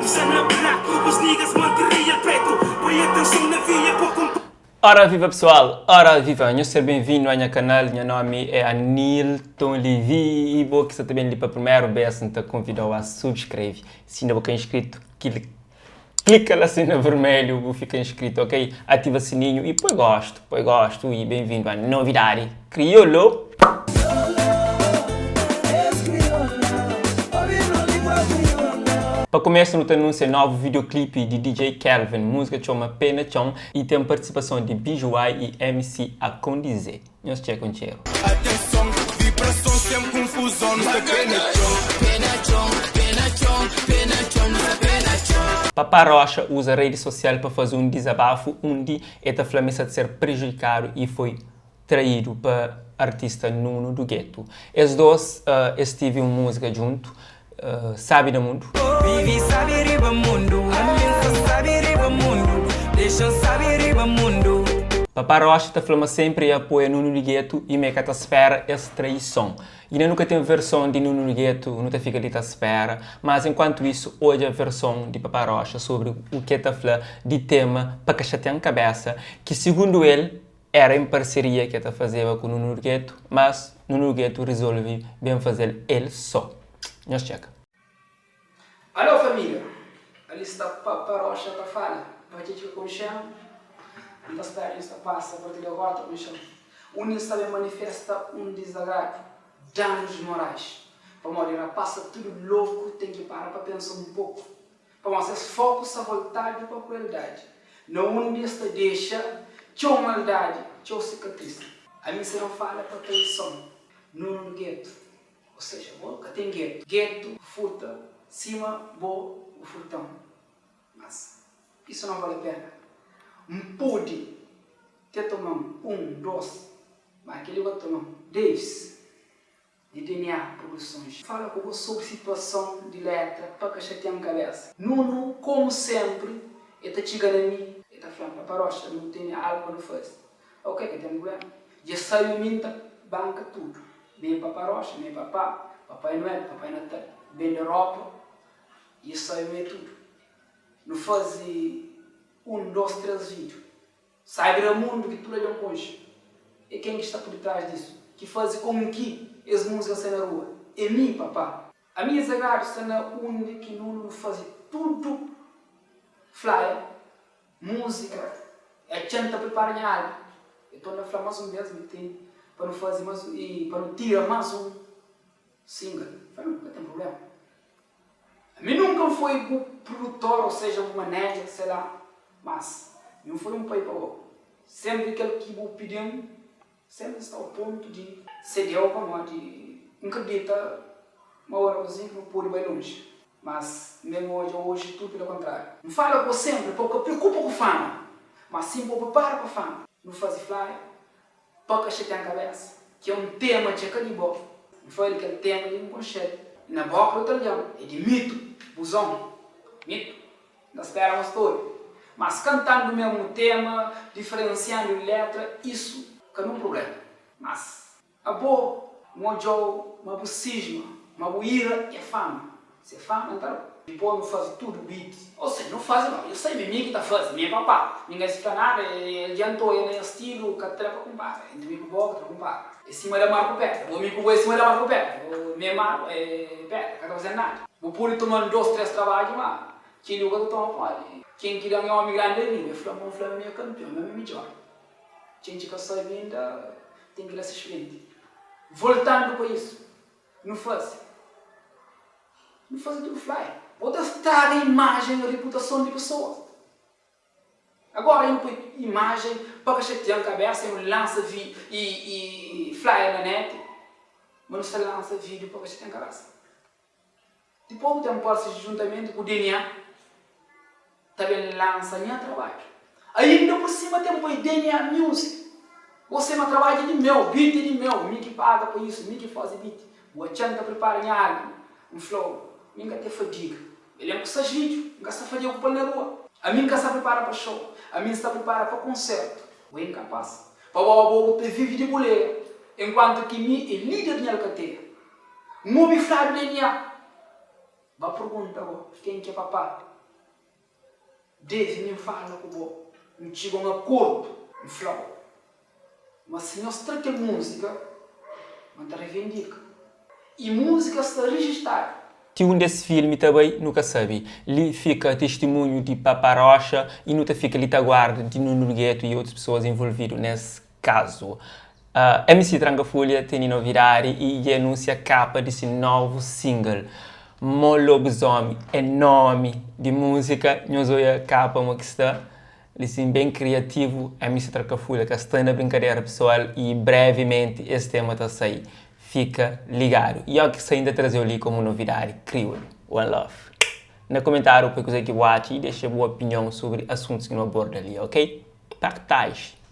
Sa na black ku bus niggas mante real preto Poi atenson na via pa compa. Ora viva pessoal, ora viva, nhos ser ben-vindo a nha canal, nha nomi é Anilton Levy e bo ki sa ta ben li pa primeru bes N ta konvidau a subscreve, si inda bo ka inscrito klika la si na vermelho bu fika inscrito ok, ativa sininho e poi gosto, poi gosto e ben-vindo a novidadi kriolu. Pa kumesu nu ta anunsia novu videoclipe di DJ Kelvin, múzika txoma Pé na Txon y ten partisipason di Bijuai y MC Akondize. Nhos txeka un txeru. Atenson, vibrason sen kunfuzon, nu sta pé na txon. Pé na txon, pé na txon, pé na txon, nu sta pé na txon. Papa Rocha uza redi sosial pa faze un dizabafu undi e ta fla ma e sa ta ser prejudikadu y foi traídu pa artista Nuno do Gueto. Es 2 es tive un múzika djuntu, Sabi na Mundu. Vivi sabi riba mundu, ami N sta sabi riba mundu, dexa-m sabi riba mundu. Papa Rocha ta fla ma sempri e apoia Nuno di Gueto y ma e ka ta spera es traison. Inda nu ka ten verson di Nuno di Gueto, nu ta fika li ta spera, mas enkuantu isu odja verson di Papa Rocha sobri u ke ta fla di tema Pa Ka Xatia-m Kabesa ki sigundu el Era en parseria ki el ta fazeba ku Nunu Gueto, mas Nunu Gueto rizolve ben faze-l el so. Nhos txeka. Alô família, ali sta Papa Rocha ta fala, pa ke ki ka konxe-m, N ta spera nhos ta pasa a partir di agora ta konxe-m, undi N sta ben manifesta un dizagradu, danos morais, pamodi rapaz sta tudu loku, ten ki para pa pensa un poku. Pamodi ses foku sta voltadu pa krueldadi, na undi es ta dexa txeu maldadi, txeu sikatris. Ami N fala pa traison, Nuno di getu, ou seja, bo ka ten getu. Getu furta sima bo bu furta-m, mas isu não vale pena. N pudi te toma-m un, dos, ma kel-li ka ta toma-m. Davis. Di DNA Produções. Fala ku bo sobri situason di letra pa ka xatia-m kabesa. Nunu, komu senpri, e ta txiga na mi, e ta fla-m, Papa Rocha, nu tene algu pa nu faze. Ok, ka ten prubléma. Dja sabe mi N ta banka tudu. Mi é Papa Rocha, mi é Papa, Papai Noel, Papai Natal. Bende ropa, dja sabe mi é tudu. Nu faze un, dos, tres vídiu. Sabe da mundu ki tudu algen konxe. É ken ki sta por detrás disu, ki faze kon ki es múzika sai na rua? É mi, papá. Ami es agradu sta na undi ki Nuno nu faze tudu flyer, múzika, é txan ta pripara nha álbum. E torna fla más un bes mi ten pa nu faze más i pa nu tira más un single. Fla, nu ka ten prubléma. Ami nunka N foi bu produtor ou seja bu manager, sei lá, mas mi N foi un pai pa bo. Sempri kel ki bu pidi-m, sempri N sta ao pontu di sedeu pamodi N kridita ma ora ku zinki nu podi bai lonji. Mas N ben odja oji tudu pela kontráriu. N fala ku bo sempri pa bu ka preokupa ku fama, mas sim pa bu pripara pa fama. Nu fazi flyer. Pa ka xatia-m kabésa. Ki é un tema dja ka di bo. N fla-l kel tema li N konxe-l. Na bóka di otu algen. É di mitu, buzon. Mitu. N ta spera ma sta obi. Mas kantandu mesmu tema, diferensiandu di letra, isu ka nun prubléma. Mas abo, N odja-u ma bu sisma, ma bu ira é fama. Se fama N ta da. Dipôs nu faze tudu beat. Ou seja, nu faze não, eu sei, mi ki ta faze, mi é papá. Mi ka fla nada, el dja ntoia na nha stilu, ka tra pa kunpara. Entri mi ku bo, ka tra kunpara. É sima da mar ku pedra, bo mi ku bo é sima da mar ku pedra. Bo mi é mar, bo é pedra, ka ta faze nada. Bu pode toma-m dos, tres trabadju, ma kel-li bu ka ta toma pamodi ken ki da-m é omi grandi da vida. El fla-m, N fla ma mi é kanpion, ma mi é midjor. Txentxi ka sabe inda, ten ki da se spirienti. Voltandu pa isu, nu faze. Nu faze tudu fly. Bo ta straga imajen i riputason di pesoas. Agora nu poi imajen pa ka xatia-m kabesa i nu lansa vi i i flyer na net, ma nu sta lansa video pa ka xatia-m kabesa. Dipos bu ten parse juntamentu ku DNA ta ben lansa nha trabadju. Ainda por sima ten poi DNA Music. Bo sema trabadju é di meu, beat é di meu, mi ki paga pa isu, mi ki fazi beat. Bu atxa-m ta pripara nha álbum, N fla-u, mi N ka ten fadiga. El lem ku sais vídiu, N ka sta fadiga ku pô-l na rua. Ami N ka sta pripara pa show, ami N sta pripara pa konsertu. Bo é inkapás. Pa bo abo bu ta vive di buleia, enkuantu ki mi é líder di nha alkateia. N obi fladu DNA. Ba pergunta bo ken ki é papá. Deve mi N fala ku bo, N txiga un akordu, N fla bo ma si nhos tra kel múzika, ma N ta revendika. I múzika sta rijistadu. Ti undi es filmi ta bai nu ka sabe. Li fika tistimunhu di Papa Rocha i nu ta fika li ta guarda di Nuno Lugueto i otus pesoas envolvidu nes kazu. MC Tranka Fulha tene novidadi i dja anunsia kapa di si novu single Mo Lobisómi é nomi di múzika. Nhos odja kapa mo ki sta li sin ben kriativu. MC Tranka Fulha ka sta na brinkadera pesoal i brevimenti es tema ta sai. Fika ligadu. I oki sai N ta trazeu li komu novidadi kriolu. One love. Na komentariu poi kuzê ki bu atxa i dexa bu opinion sobri asuntus ki nu aborda li, ok? Partage!